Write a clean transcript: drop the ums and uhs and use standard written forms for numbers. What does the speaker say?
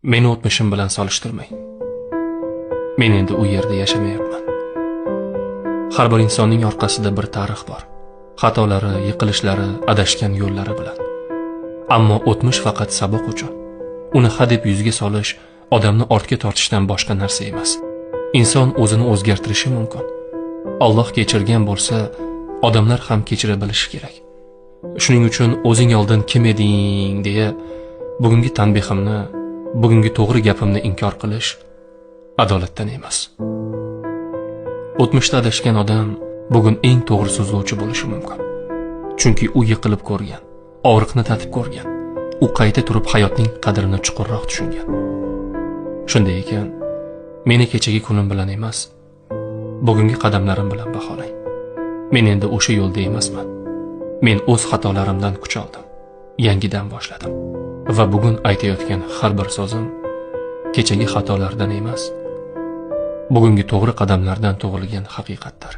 Meni o'tmishim bilan solishtirmang. Men endi u yerda yashamayapman. Har bir insonning orqasida bir tarix bor. Xatolari, yiqilishlari, adashgan yo'llari bilan. Ammo o'tmish faqat saboq uchun. Uni hadeb yuzga solish, odamni ortga tortishdan boshqa narsa emas. Inson o'zini o'zgartirishi mumkin. Alloh kechirgan bo'lsa, odamlar ham kechira bilishi kerak. Shuning uchun o'zing oldin kim eding deya bugungi tanbehimni, bugungi to'g'ri gapimni inkor qilish adolatdan emas. O'tmishda adashgan odam bugun eng to'g'ri so'zlovchi bo'lishi mumkin. Chunki u yiqilib ko'rgan, og'riqni tatib ko'rgan, u qayta turib hayotning qadrini chuqurroq tushungan. Shunday ekan, meni kechagi kunim bilan emas, bugungi qadamlarim bilan baholang. Men endi o'sha yo'lda emasman. Men o'z xatolarimdan kuch oldim, yangidan boshladim. Va bugun aytayotgan har bir so'zim kechagi xatolardan emas, bugungi to'g'ri qadamlardan tug'ilgan haqiqatdir.